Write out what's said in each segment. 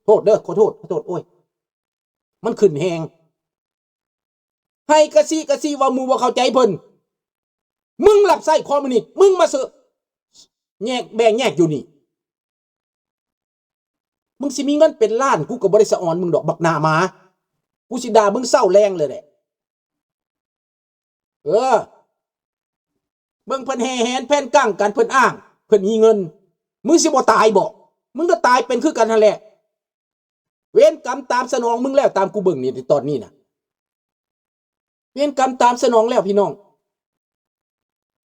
ໂທດເດີ ຂໍໂທດ ຂໍໂທດ ໂອ້ຍ ມັນຂຶ້ນແຮງ. ໃຫ້ກະຊິກະຊິເວົ້າໝູ່ບໍ່ເຂົ້າໃຈເພິ່ນ. ມຶງຮັບໃຊ້ຄອມມິວນິດ ມຶງມາເຊີແຍກ ແບ່ງແຍກຢູ່ນີ້. ມຶງຊິມີເງິນເປັນລ້ານ ກູກໍບໍ່ໄດ້ສະອອນມຶງດອກ ບັກໜ້າໝາ. ກູຊິດ່າມຶງເຊົ້າແລງເລີຍແຫຼະ. ເອີ ເບິ່ງເພິ່ນແຫ່ແຫນແຜ່ນກັງກັນ ເພິ່ນອ້າງເພິ່ນມີເງິນ. ມຶງຊິບໍ່ຕາຍບໍ? ມຶງກໍຕາຍເປັນຄືກັນຫັ້ນແຫຼະ. ເວນກຳຕາມສະໜອງມຶງແລ້ວ ຕາມກູເບິ່ງນີ້ຕອນນີ້ນະ. ເວນກຳຕາມສະໜອງແລ້ວພີ່ນ້ອງ.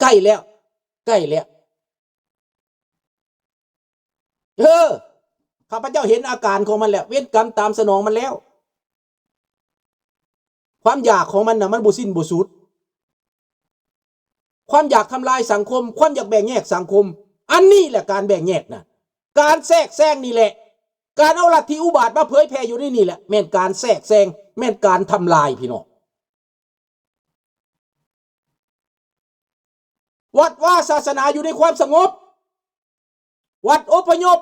ໃກ້ແລ້ວ ໃກ້ແລ້ວ. ເອີ ຂ້າພະເຈົ້າເຫັນອາການຂອງມັນແລ້ວ. ເວນກຳຕາມສະໜອງມັນແລ້ວ. ຄວາມຢາກຂອງມັນນະ ມັນບໍ່ສິ້ນບໍ່ສຸດ. ຄວາມຢາກທຳລາຍສັງຄົມ, ຄວາມຢາກແບ່ງແຍກສັງຄົມ. ອັນນີ້ແຫຼະການແບ່ງແຍກນະ, ການແຊກແຊງນີ້ແຫຼະ, ການເອົາລັດທິອຸບາດມາເຜີຍແຜ່ຢູ່ໃນນີ້ແຫຼະ ແມ່ນການແຊກແຊງ, ແມ່ນການທຳລາຍ ພີ່ນ້ອງ. ວັດວາສາສະໜາຢູ່ໃນຄວາມສະຫງົບ, ວັດອົບພະຍົບ,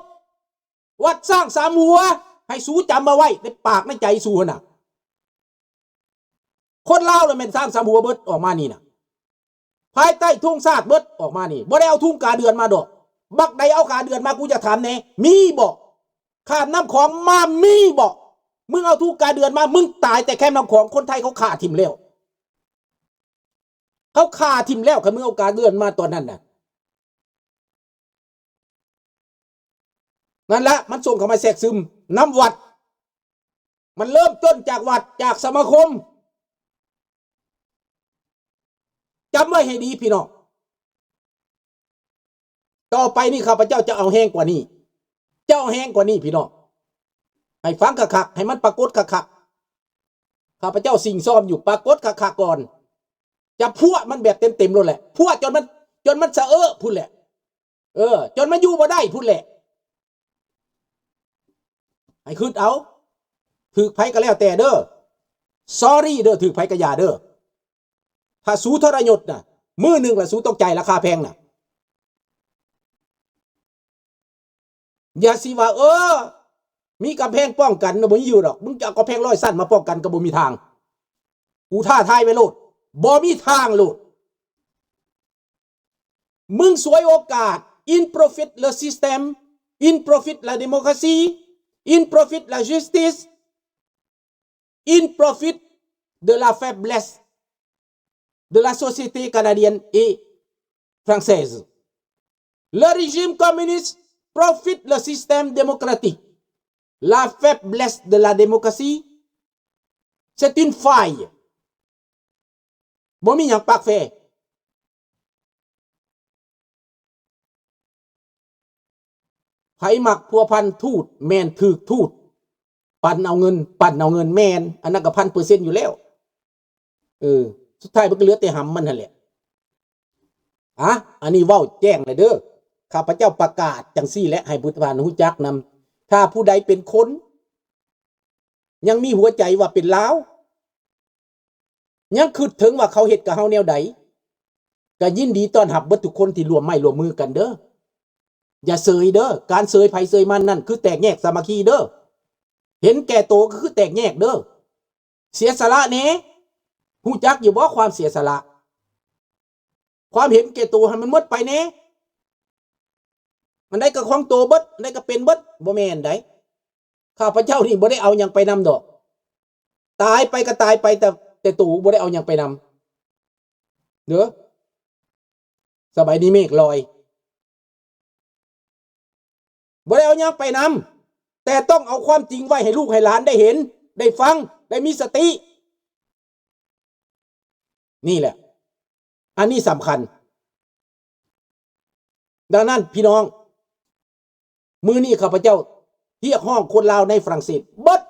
ວັດຊ້າງສາມຫົວ, ໃຫ້ສູຈຳເອົາໄວ້ໃນປາກໃນໃຈສູຫັ້ນນະ. ຄົນລາວລະແມ່ນຊ້າງສາມຫົວເບິດ ອອກມານີ້ນະ, ພາຍໃຕ້ທຸງຊາດເບິດ ອອກມານີ້. ບໍ່ໄດ້ເອົາທຸງກາເດືອນມາດອກ. ບັກໃດເອົາກາເດືອນມາ ກູຢາກຖາມແດ່ ມີບໍ່? ຂ້າມນ້ຳຂອງມາມີບໍ່? ມຶງເອົາທຸງກາເດືອນມາ ມຶງຕາຍແຕ່ແຄມນ້ຳຂອງ. ຄົນໄທເຂົາຂ້າຖິ້ມແລ້ວ, ເຂົາຂ້າຖິ້ມແລ້ວ ຄັນມຶງເອົາກາເດືອນມາຕອນນັ້ນນະ. ນັ້ນລະ ມັນສົ່ງເຂົ້າມາແຊກຊຶມນຳວັດ. ມັນເລີ່ມຕົ້ນຈາກວັດ, ຈາກສະມາຄົມ. ຈຳໄວ້ໃຫ້ດີພີ່ນ້ອງ. ຕໍ່ໄປນີ້ຂ້າພະເຈົ້າຈະເອົາແຮງກວ່ານີ້, ຈະເອົາແຮງກວ່ານີ້ພີ່ນ້ອງ. ໃຫ້ຟັງຄັກໆ, ໃຫ້ມັນປາກົດຄັກໆ. ຂ້າພະເຈົ້າສິ້ງຊອມຢູ່, ປາກົດຄັກໆກ່ອນ. ຈະພົວະມັນແບບເຕັມໆໂລດແຫຼະ, ພົວະຈົນມັນ, ຈົນມັນສະເອາະພຸ້ນແຫຼະ. ເອີ ຈົນມັນຢູ່ບໍ່ໄດ້ພຸ້ນແຫຼະ. ໃຫ້ຄິດເອົາ, ຖືກໃຜກໍແລ້ວແຕ່ເດີ. Sorry ເດີ, ຖືກໃຜກໍຢ່າເດີ. ຖ້າສູທໍລະຍົດນະ, ມື້ໜຶ່ງລະສູຕ້ອງຈ່າຍລາຄາແພງນະ. ຢ່າຊິວ່າ ເອີ ມີກຳແພງປ້ອງກັນນະ, ບໍ່ມີຢູ່ດອກ. ມຶງຈະເອົາກຳແພງຮ້ອຍຊັ້ນມາປ້ອງກັນກໍບໍ່ມີທາງ. ກູທ້າທາຍໄວ້ໂລດ, ບໍ່ມີທາງໂລດ. ມຶງສວຍໂອກາດ. In profit le système, in profit la démocratie, in profit la justice, in profit de la faiblesse de la société canadienne et française. Le régime communiste profite le système démocratique. La faiblesse de la démocratie, c'est une faille. ບໍ່ມີຫຍັງປາກແຟ. ໃຜມັກພົວພັນທູດ ແມ່ນຖືກທູດ ປັ່ນເອົາເງິນ, ປັ່ນເອົາເງິນ. ແມ່ນ, ອັນນັ້ນກໍພັນເປີເຊັນຢູ່ແລ້ວ. ເອີ ສຸດທ້າຍມັນກໍເຫຼືອແຕ່ຫຳມັນຫັ້ນແຫຼະ. ອະ ອັນນີ້ເວົ້າແຈ້ງແລ້ວເດີ. ຂ້າພະເຈົ້າປະກາດຈັ່ງຊີ້ແຫຼະ ໃຫ້ຜູ້ທ່ານຮູ້ຈັກນຳ. ຖ້າຜູ້ໃດເປັນຄົນ ຍັງມີຫົວໃຈວ່າເປັນລາວ, ຍັງຄິດເຖິງວ່າເຂົາເຮັດກັບເຮົາແນວໃດ, ກະຍິນດີຕ້ອນຮັບເບິດທຸກຄົນທີ່ຮ່ວມໄມ້ຮ່ວມມືກັນເດີ. ຢ່າເສີຍເດີ. ການເສີຍໃຜເສີຍມັນນັ້ນ ຄືແຕກແຍກສາມັກຄີເດີ. ເຫັນແກ່ໂຕກໍຄືແຕກແຍກເດີ. ເສຍສະຫຼະແດ່. ຮູ້ຈັກຢູ່ບໍ່ຄວາມເສຍສະຫຼະ? ຄວາມເຫັນແກ່ໂຕໃຫ້ມັນໝົດໄປແດ່. ອັນໃດກໍຂອງໂຕເບິດ, ອັນໃດກໍເປັນເບິດ. ບໍ່ແມ່ນໃດ. ຂ້າພະເຈົ້ານີ້ບໍ່ໄດ້ເອົາຫຍັງໄປນຳດອກ. ຕາຍໄປກໍຕາຍໄປ ແຕ່ ແຕ່ໂຕບໍ່ໄດ້ເອົາຫຍັງໄປນຳເດີ. ສະບາຍດີເມກລອຍ. ບໍ່ໄດ້ເອົາຫຍັງໄປນຳ, ແຕ່ຕ້ອງເອົາຄວາມຈິງໄວ້ໃຫ້ລູກໃຫ້ຫຼານໄດ້ເຫັນ, ໄດ້ຟັງ, ໄດ້ມີສະຕິ. ນີ້ແຫຼະ, ອັນນີ້ສຳຄັນ. ດັ່ງນັ້ນ ພີ່ນ້ອງ, ມື້ນີ້ຂ້າພະເຈົ້າຮຽກຮ້ອງຄົນລາວໃນຝຣັ່ງເສດເບິດ.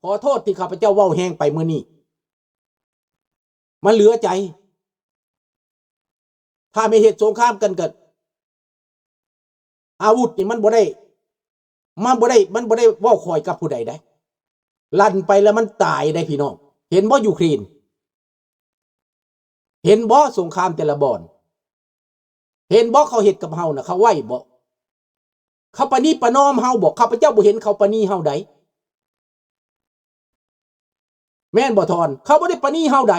ຂໍໂທດທີ່ຂ້າພະເຈົ້າເວົ້າແຮງໄປມື້ນີ້. ມັນເຫຼືອໃຈ. ຖ້າແມ່ນເຮັດສົງຄາມກັນ ກໍອາວຸດນີ້ມັນບໍ່ໄດ້, ມັນບໍ່ໄດ້, ມັນບໍ່ໄດ້ເວົ້າຂ້ອຍກັບຜູ້ໃດໃດ. ລັ່ນໄປແລ້ວມັນຕາຍໃດ໋ ພີ່ນ້ອງ. ເຫັນບໍ່ຢູເຄຣນ? ເຫັນບໍ່ສົງຄາມແຕ່ລະບ່ອນ? ເຫັນບໍ່ເຂົາເຮັດກັບເຮົານະ, ເຂົາໄຫວບໍ່? ເຂົາປະນີປະນອມເຮົາບໍ? ຂ້າພະເຈົ້າບໍ່ເຫັນເຂົາປະນີເຮົາໃດ. ແມ່ນບໍ່ທອນ? ເຂົາບໍ່ໄດ້ປະນີເຮົາໃດ.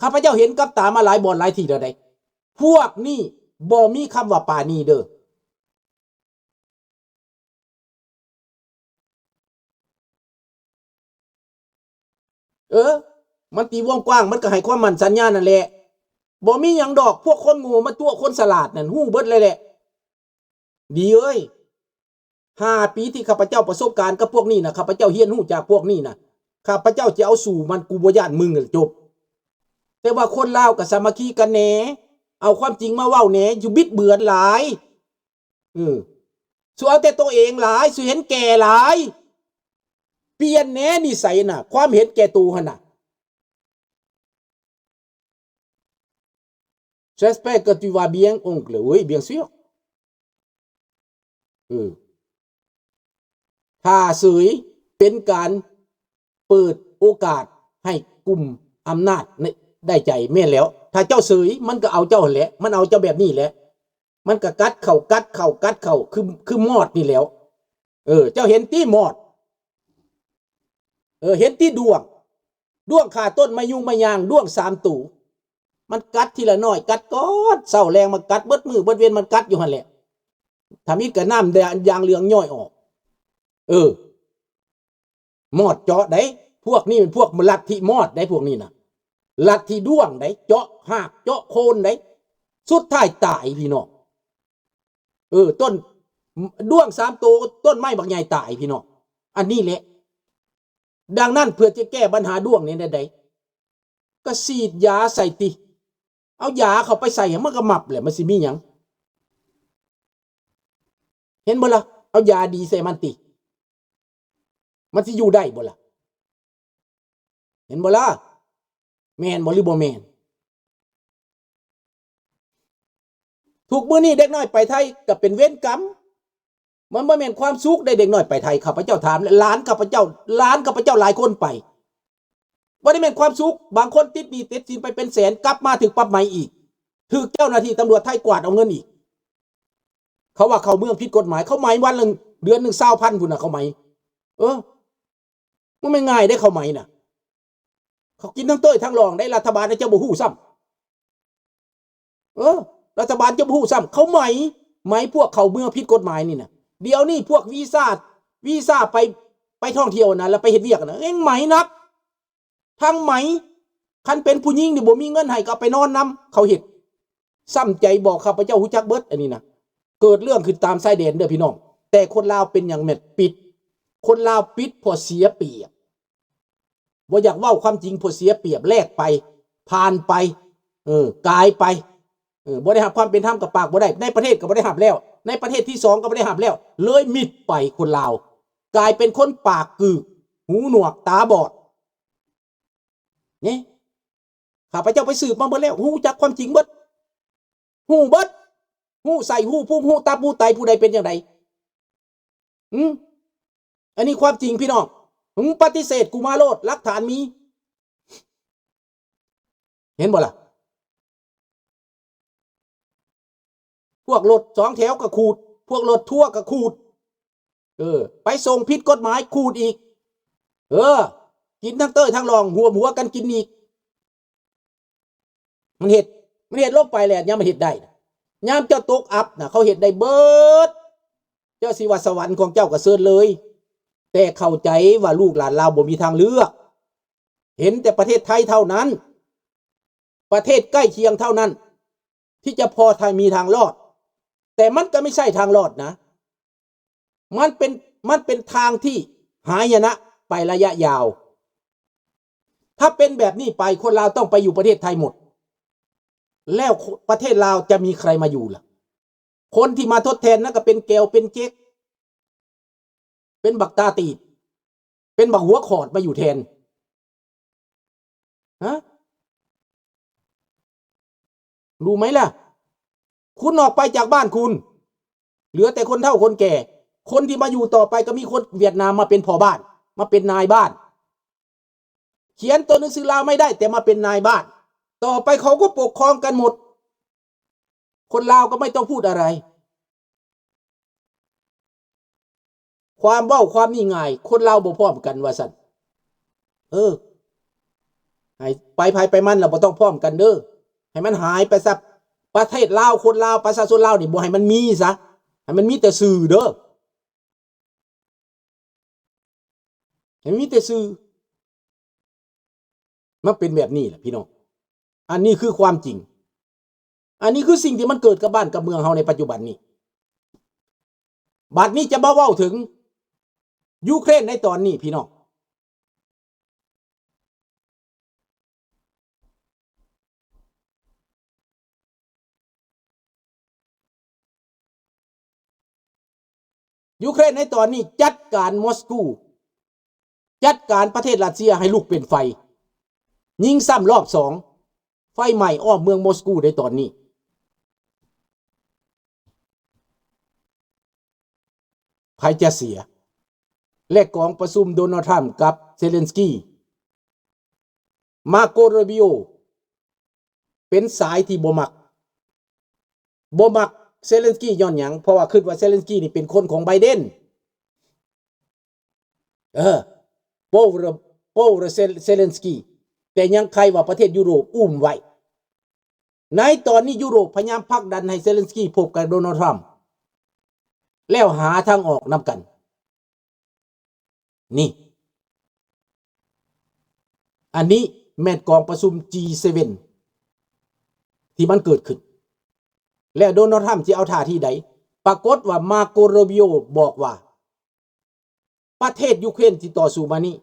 ຂ້າພະເຈົ້າເຫັນກັບຕາມາຫຼາຍບ່ອນຫຼາຍທີ່ແລ້ວໃດ. ພວກນີ້ບໍ່ມີຄຳວ່າປານີເດີ້. ເອີ ມັນຕີວົງກວ້າງ ມັນກໍໃຫ້ຄວາມໝັ້ນສັນຍານັ້ນແຫຼະ. ບໍ່ມີຫຍັງດອກ ພວກຄົນໂງ່ມາຕົວະຄົນສະຫຼາດນັ້ນ ຮູ້ເບິດເລີຍແຫຼະ. ດີເອີຍ ຫ້າປີທີ່ຂ້າພະເຈົ້າປະສົບການກັບພວກນີ້ນະ ຂ້າພະເຈົ້າຮຽນຮູ້ຈາກພວກນີ້ນະ. ຂ້າພະເຈົ້າຈະເອົາສູ້ມັນ ກູບໍ່ຢ້ານມຶງ ຈົບ. ແຕ່ວ່າຄົນລາວກໍສາມັກຄີກັນແດ່ ເອົາຄວາມຈິງມາເວົ້າແດ່ ຢູ່ບິດເບືອນຫຼາຍ. ເອີ ສູ່ເອົາແຕ່ໂຕເອງຫຼາຍ ສູ່ເຫັນແກ່ຫຼາຍ. ປ່ຽນແດ່ນິໄສນະ ຄວາມເຫັນແກ່ໂຕຫັ້ນນະ. J'espère que tu vas bien, oncle. Oui, bien sûr. ເອີ ຖ້າເສີຍເປັນການເປີດໂອກາດໃຫ້ກຸ່ມອຳນາດໄດ້ໃຈ. ແມ່ນແລ້ວ ຖ້າເຈົ້າເສີຍ ມັນກໍເອົາເຈົ້າຫັ້ນແຫຼະ ມັນເອົາເຈົ້າແບບນີ້ແຫຼະ. ມັນກໍກັດເຂົ້າ ກັດເຂົ້າ ກັດເຂົ້າ ຄື ຄືມອດນີ້ແຫຼ້ວ. ເອີ ເຈົ້າເຫັນຕິມອດ? ເອີ ເຫັນຕິດ້ວງ? ດ້ວງຄາຕົ້ນໄມ້ຍຸງໄມ້ຍາງ ດ້ວງສາມໂຕ. ມັນກັດທີລະໜ້ອຍ ກັດກ່ອນ ເຊົ້າແລງມັນກັດ ເບິດມື້ເບິດເວັນມັນກັດຢູ່ຫັ້ນແຫຼະ. ທຳອິດກໍນ້ຳຢ່າງເຫຼືອງຍ້ອຍອອກ. ເອີ ມອດເຈາະໃດ໋ ພວກນີ້ເປັນພວກລັດທິມອດໃດ໋ ພວກນີ້ນະ ລັດທິດ້ວງໃດ໋ ເຈາະຮາກເຈາະໂຄນໃດ໋ ສຸດທ້າຍຕາຍພີ່ນ້ອງ. ເອີ ຕົ້ນດ້ວງສາມໂຕ ຕົ້ນໄມ້ບັກໃຫຍ່ຕາຍພີ່ນ້ອງ. ອັນນີ້ແຫຼະ ດັ່ງນັ້ນເພື່ອຈະແກ້ບັນຫາດ້ວງນີ້ໄດ້ໃດ໋ ກໍສີດຢາໃສ່ຕິ ເອົາຢາເຂົ້າໄປໃສ່ ມັນກໍໝັບແຫຼະ ມັນຊິມີຫຍັງ? ເຫັນບໍ່ລະ? ເອົາຢາດີໃສ່ມັນຕິ ມັນຊິຢູ່ໄດ້ບໍ່ລະ? ເຫັນບໍ່ລະ? ແມ່ນບໍ່ ຫຼື ບໍ່ແມ່ນ? ທຸກມື້ນີ້ເດັກນ້ອຍໄປໄທກໍເປັນເວນກຳ. ມັນບໍ່ແມ່ນຄວາມສຸກໃດ໋ ເດັກນ້ອຍໄປໄທ. ຂ້າພະເຈົ້າຖາມ ແລະ ຫຼານຂ້າພະເຈົ້າ ຫຼານຂ້າພະເຈົ້າຫຼາຍຄົນໄປ ບໍ່ໄດ້ແມ່ນຄວາມສຸກ. ບາງຄົນຕິດໜີ້ຕິດສິນໄປເປັນແສນ ກັບມາຖືກປັບໃໝອີກ ຖືກເຈົ້າໜ້າທີ່ຕຳຫຼວດໄທກວາດເອົາເງິນອີກ. ເຂົາວ່າເຂົ້າເມືອງຜິດກົດໝາຍ ເຂົາໄໝວັນໜຶ່ງ ເດືອນໜຶ່ງຊາວພັນພຸ້ນນະ ເຂົາໄໝ. ເອີ ບໍ່ແມ່ນງ່າຍເດ້ ເຂົາໄໝນະ ເຂົາກິນທັງເຕີຍທັງລອງໄດ໋. ລັດຖະບານເຈົ້າບໍ່ຮູ້ຊ້ຳ. ເອີ ລັດຖະບານເຈົ້າບໍ່ຮູ້ຊ້ຳ ເຂົາໄໝ ໄໝພວກເຂົ້າເມືອງຜິດກົດໝາຍນີ້ນະ. ດຽວນີ້ພວກວີຊາ ວີຊາໄປ ໄປທ່ອງທ່ຽວນະ ແລ້ວໄປເຮັດວຽກນະ ແຮ່ງໄໝໜັກ ທັງໄໝ. ຄັນເປັນຜູ້ຍິງນີ້ບໍ່ມີເງິນໃຫ້ ກໍເອົາໄປນອນນຳ ເຂົາເຮັດ. ຊ້ຳໃຈບໍ່ ຂ້າພະເຈົ້າຮູ້ຈັກເບິດ ອັນນີ້ນະ. ເກີດເລື່ອງຂຶ້ນຕາມຊາຍແດນເດີພີ່ນ້ອງ. ແຕ່ຄົນລາວເປັນຫຍັງແມ່ນປິດ? ຄົນລາວປິດເພາະເສຍປຽບ. ບໍ່ຢາກເວົ້າຄວາມຈິງ ເພາະເສຍປຽບ ແລກໄປ ຜ່ານໄປ ເອີ ກາຍໄປ ເອີ ບໍ່ໄດ້ຮັບຄວາມເປັນທຳ ກໍປາກບໍ່ໄດ້. ໃນປະເທດກໍບໍ່ໄດ້ຮັບແລ້ວ ໃນປະເທດທີສອງກໍບໍ່ໄດ້ຮັບແລ້ວ ເລີຍມິດໄປ. ຄົນລາວກາຍເປັນຄົນປາກກືກ ຫູໜວກ ຕາບອດ. ນີ້ ຂ້າພະເຈົ້າໄປສືບມາເບິດແລ້ວ ຮູ້ຈັກຄວາມຈິງເບິດ ຮູ້ເບິດ ຮູ້ໄສ້ ຮູ້ພຸງ ຮູ້ຕັບ ຮູ້ໄຕ ຜູ້ໃດເປັນຈັ່ງໃດ. ຫື ອັນນີ້ຄວາມຈິງພີ່ນ້ອງ. ຫື ປະຕິເສດກູມາໂລດ ຫຼັກຖານມີ. ເຫັນບໍ່ລະ? ພວກລົດສອງແຖວກໍຂູດ ພວກລົດທົວກໍຂູດ. ເອີ ໄປສົ່ງຜິດກົດໝາຍຂູດອີກ. ເອີ ກິນທັງເຕີຍທັງລອງ ຮ່ວມຫົວກັນກິນອີກ. ມັນເຮັດ ມັນເຮັດລົງໄປແລ້ວ ຍາມມັນເຮັດໄດ້ນະ ຍາມເຈົ້າຕົກອັບນະ ເຂົາເຮັດໄດ້ເບິດ. ເຈົ້າຊິວ່າສະຫວັນຂອງເຈົ້າກໍເຊີນເລີຍ. ແຕ່ເຂົ້າໃຈວ່າລູກຫຼານລາວບໍ່ມີທາງເລືອກ. ເຫັນແຕ່ປະເທດໄທເທົ່ານັ້ນ ປະເທດໃກ້ຄຽງເທົ່ານັ້ນ ທີ່ຈະພໍໄດ້ມີທາງລອດ. ແຕ່ມັນກໍໄມ່ໃຊ່ທາງລອດນະ ມັນເປັນ ມັນເປັນທາງທີ່ຫາຍະນະໄປໄລຍະຍາວ. ຖ້າເປັນແບບນີ້ໄປ ຄົນລາວຕ້ອງໄປຢູ່ປະເທດໄທໝົດ ແລ້ວປະເທດລາວຈະມີໃຄມາຢູ່ລະ? ຄົນທີ່ມາທົດແທນນັ້ນກໍເປັນແກວເປັນເຈັກ ເປັນບັກຕາຕີບ ເປັນບັກຫົວຂອດມາຢູ່ແທນ. ຮະ? ຮູ້ໄໝລະ? ຄຸນອອກໄປຈາກບ້ານຄຸນ ເຫຼືອແຕ່ຄົນເຖົ້າຄົນແກ່. ຄົນທີ່ມາຢູ່ຕໍ່ໄປກໍມີຄົນຫວຽດນາມມາເປັນພໍ່ບ້ານ ມາເປັນນາຍບ້ານ. ຂຽນຕົວໜັງສືລາວໄມ່ໄດ້ ແຕ່ມາເປັນນາຍບ້ານ. ຕໍ່ໄປເຂົາກໍປົກຄອງກັນໝົດ. ຄົນລາວກໍໄມ່ຕ້ອງພູດອະໄລ. ຄວາມເວົ້າຄວາມນີ້ງ່າຍ ຄົນລາວບໍ່ພ້ອມກັນວ່າຊັ້ນ. ເອີ ໃຫ້ໄປໃຜໄປມັນລະ ບໍ່ຕ້ອງພ້ອມກັນເດີ ໃຫ້ມັນຫາຍໄປຊະ. ປະເທດລາວ ຄົນລາວ ປະຊາຊົນລາວນີ້ ບໍ່ໃຫ້ມັນມີຊະ ໃຫ້ມັນມີແຕ່ຊື່ເດີ ໃຫ້ມີແຕ່ຊື່. ມັນເປັນແບບນີ້ແຫຼະພີ່ນ້ອງ ອັນນີ້ຄືຄວາມຈິງ ອັນນີ້ຄືສິ່ງທີ່ມັນເກີດກັບບ້ານກັບເມືອງເຮົາໃນປັດຈຸບັນນີ້. ບັດນີ້ຈະມາເວົ້າເຖິງຢູເຄຣນໃນຕອນນີ້ພີ່ນ້ອງ. ຢູເຄຣນໃນຕອນນີ້ຈັດການມອສກູ ຈັດການປະເທດຣັດເຊຍໃຫ້ລຸກເປັນໄຟ, ຍິງຊ້ຳລອບສອງ, ໄຟໄໝ້ອ້ອມເມືອງມອສກູໃນຕອນນີ້. ໃຜຈະເສຍ? ແລະ ກອງປະຊຸມໂດນັລ ທຣຳ ກັບ ເຊເລັນສກີ ມາໂກ ໂຣບິໂອ ເປັນສາຍທີ່ບໍ່ມັກ, ບໍ່ມັກເຊເລັນສກີຍ້ອນຫຍັງ? ເພາະວ່າຄິດວ່າເຊເລັນສກີນີ້ເປັນຄົນຂອງໄບເດັນ. ເອີ ໂປວເຣ ໂປວເຣ ເຊ ເຊເລັນສກີ ແຕ່ຍັງໃຄວ່າປະເທດຢູໂຣບອຸ້ມໄວ້. ໃນຕອນນີ້ຢູໂຣບພະຍາຍາມຜັກດັນໃຫ້ເຊເລັນສກີພົບກັບໂດນັລ ທຣຳ ແລ້ວຫາທາງອອກນຳກັນ. ນີ້ ອັນນີ້ແມ່ນກອງປະຊຸມ ຈີເຊເວັນ ທີ່ມັນເກີດຂຶ້ນ ແລ້ວໂດນັລ ທຣຳ ຊິເອົາທ່າທີໃດ? ປາກົດວ່າ ມາໂກ ໂຣບິໂອ ບອກວ່າ ປະເທດຢູເຄຣນທີ່ຕໍ່ສູ້ມານີ້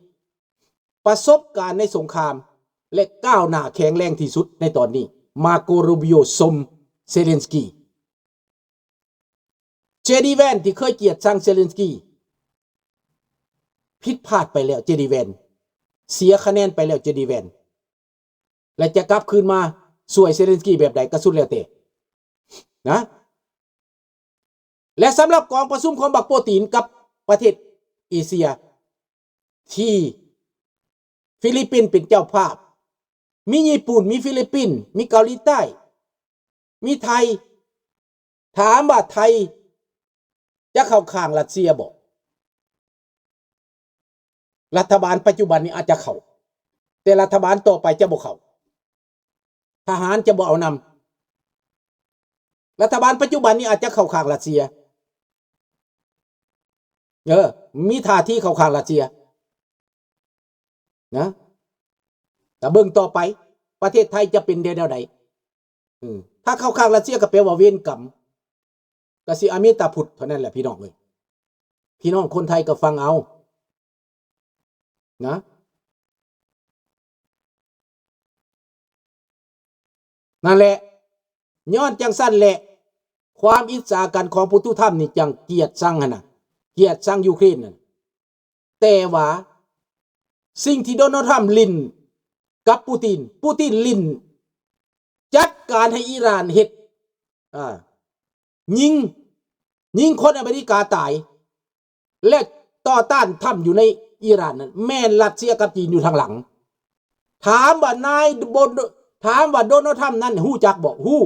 ປະສົບການໃນສົງຄາມ ແລະ ກ້າວໜ້າແຂງແຮງທີ່ສຸດໃນຕອນນີ້. ມາໂກ ໂຣບິໂອ ຊົມເຊເລັນສກີ. ເຈດີ ແວນ ທີ່ເຄີຍກຽດຊັງເຊເລັນສກີ ຜິດພາດໄປແລ້ວ ເຈດີ ແວນ ເສຍຄະແນນໄປແລ້ວ ເຈດີ ແວນ ແລະ ຈະກັບຄືນມາຊ່ວຍເຊເລັນສກີແບບໃດກໍສຸດແລ້ວແຕ່ນະ. ແລະ ສຳລັບກອງປະຊຸມຂອງບັກໂປຕີນກັບປະເທດເອເຊຍ ທີ່ຟີລິບປິນເປັນເຈົ້າພາບ, ມີຍີ່ປຸ່ນ, ມີຟີລິບປິນ, ມີເກົາຫຼີໃຕ້, ມີໄທ. ຖາມວ່າໄທຈະເຂົ້າຂ້າງຣັດເຊຍບໍ່? ລັດຖະບານປັດຈຸບັນນີ້ອາດຈະເຂົ້າ, ແຕ່ລັດຖະບານຕໍ່ໄປຈະບໍ່ເຂົ້າ. ທະຫານຈະບໍ່ເອົານຳ. ລັດຖະບານປັດຈຸບັນນີ້ອາດຈະເຂົ້າຂ້າງຣັດເຊຍ. ເອີ ມີທ່າທີເຂົ້າຂ້າງຣັດເຊຍນະ. ກະເບິ່ງຕໍ່ໄປ ປະເທດໄທຈະເປັນແນວໃດ. ເອີ ຖ້າເຂົ້າຂ້າງຣັດເຊຍກໍແປວ່າເວນກຳ ກະຊິອະມິຕາພຸດເທົ່ານັ້ນແຫຼະພີ່ນ້ອງເອີຍ. ພີ່ນ້ອງຄົນໄທກໍຟັງເອົານະ. ນັ້ນແຫຼະ ຍ້ອນຈັ່ງຊັ້ນແຫຼະ ຄວາມອິດສາກັນຂອງຜູ້ທຸທຳນີ້ຈັ່ງກຽດຊັງຫັ້ນນະ, ກຽດຊັງຢູເຄຣນນັ້ນ. ແຕ່ວ່າສິ່ງທີ່ໂດນັລ ທຣຳ ຫຼິ້ນກັບປູຕິນ, ປູຕິນຫຼິ້ນຈັດການໃຫ້ອີຣານເຮັດ ອ່າ ຍິງ, ຍິງຄົນອາເມລິກາຕາຍ ແລະ ຕໍ່ຕ້ານທຳຢູ່ໃນອີຣານນັ້ນ ແມ່ນຣັດເຊຍກັບຈີນຢູ່ທາງຫຼັງ. ຖາມວ່ານາຍ ໂດ ຖາມວ່າໂດນັລ ທຣຳ ນັ້ນຮູ້ຈັກບໍ່? ຮູ້.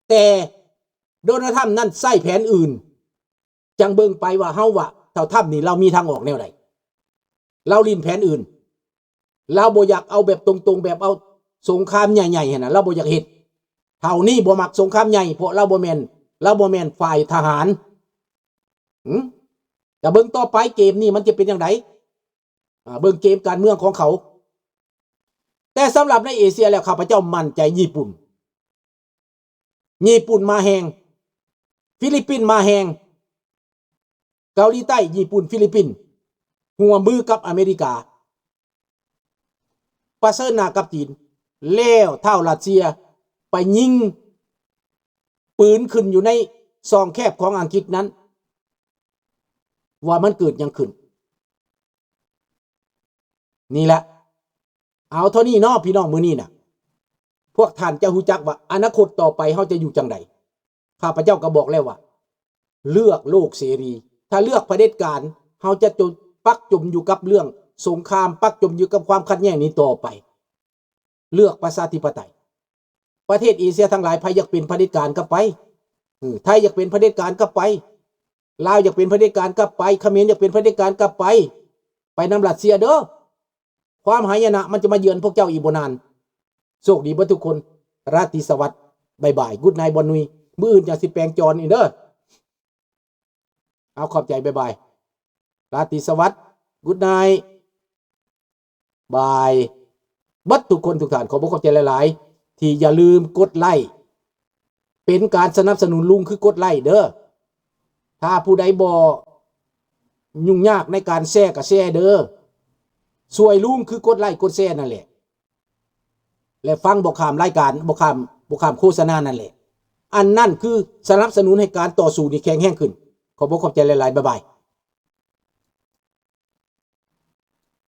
ແຕ່ໂດນັລ ທຣຳ ນັ້ນໃຊ້ແຜນອື່ນ. ຈັ່ງເບິ່ງໄປວ່າເຮົາວ່າທ້າວທຣຳນີ້ລາວມີທາງອອກແນວໃດ? ລາວຫຼິ້ນແຜນອື່ນ. ລາວບໍ່ຢາກເອົາແບບຕົງໆ ແບບເອົາສົງຄາມໃຫຍ່ໆຫັ້ນນະ, ລາວບໍ່ຢາກເຮັດ. ທ້າວນີ້ບໍ່ມັກສົງຄາມໃຫຍ່ ເພາະລາວບໍ່ແມ່ນ, ລາວບໍ່ແມ່ນຝ່າຍທະຫານ. ຫື? ກະເບິ່ງຕໍ່ໄປເກມນີ້ມັນຈະເປັນຈັ່ງໃດ. ອ່າ ເບິ່ງເກມການເມືອງຂອງເຂົາ. ແຕ່ສຳລັບໃນເອເຊຍແລ້ວ ຂ້າພະເຈົ້າໝັ້ນໃຈຍີ່ປຸ່ນ. ຍີ່ປຸ່ນມາແຮງ, ຟີລິບປິນມາແຮງ, ເກົາຫຼີໃຕ້, ຍີ່ປຸ່ນ, ຟີລິບປິນ ຮ່ວມມືກັບອາເມລິກາ ປະເຊີນໜ້າກັບຈີນ. ແລ້ວທ້າວຣັດເຊຍໄປຍິງປືນຂຶ້ນຢູ່ໃນຊ່ອງແຄບຂອງອັງກິດນັ້ນ ວ່າມັນເກີດຫຍັງຂຶ້ນ. ນີ້ແຫຼະ ເອົາເທົ່ານີ້ເນາະພີ່ນ້ອງ, ມື້ນີ້ນະ ພວກທ່ານຈະຮູ້ຈັກວ່າອະນາຄົດຕໍ່ໄປເຮົາຈະຢູ່ຈັ່ງໃດ. ຂ້າພະເຈົ້າກໍບອກແລ້ວວ່າ ເລືອກໂລກເສລີ. ຖ້າເລືອກຜະເດັດການ ເຮົາຈະຈົມ, ປັກຈົມຢູ່ກັບເລື່ອງສົງຄາມ, ປັກຈົມຢູ່ກັບຄວາມຂັດແຍ່ງນີ້ຕໍ່ໄປ. ເລືອກປະຊາທິປະໄຕ. ປະເທດເອເຊຍທັງຫຼາຍ ໃຜຢາກເປັນຜະເດັດການກໍໄປ. ເອີ ໄທຢາກເປັນຜະເດັດການກໍໄປ. ລາວຢາກເປັນຜະເດັດການກັບໄປ, ຂະເໝນຢາກເປັນຜະເດັດການກັບໄປ, ໄປນຳຣັດເຊຍເດີ້. ຄວາມຫາຍະນະມັນຈະມາເຢືອນພວກເຈົ້າອີກບໍ່ນານ. ໂຊກດີເບິດທຸກຄົນ. ລາຕີສະຫວັດ. ບາຍບາຍ. Good night ບ່ອນນຸຍ. ມື້ອື່ນຈັ່ງຊິແປງຈອນອີກເດີ້. ເອົາ ຂອບໃຈ. ບາຍບາຍ. ລາຕີສະຫວັດ. Good night. ບາຍ. ເບິດທຸກຄົນທຸກທ່ານ ຂອບອົກຂອບໃຈຫຼາຍໆ ທີ່ຢ່າລືມກົດໄລ້ ເປັນການສະໜັບສະໜູນລຸງ ຄືກົດໄລ້ເດີ້. ຖ້າຜູ້ໃດບໍ່ຫຍຸ້ງຍາກໃນການແຊ ກໍແຊເດີ້. ຊ່ວຍລຸງ ຄືກົດໄລ້ກົດແຊນັ້ນແຫຼະ ແລະ ຟັງບໍ່ຂ້າມລາຍການ ບໍ່ຂ້າມ ບໍ່ຂ້າມໂຄສະນານັ້ນແຫຼະ. ອັນນັ້ນຄືສະໜັບສະໜູນໃຫ້ການຕໍ່ສູ້ນີ້ແຂງແຮງຂຶ້ນ. ຂອບອົກຂອບໃຈຫຼາຍໆ. ບາຍບາຍ.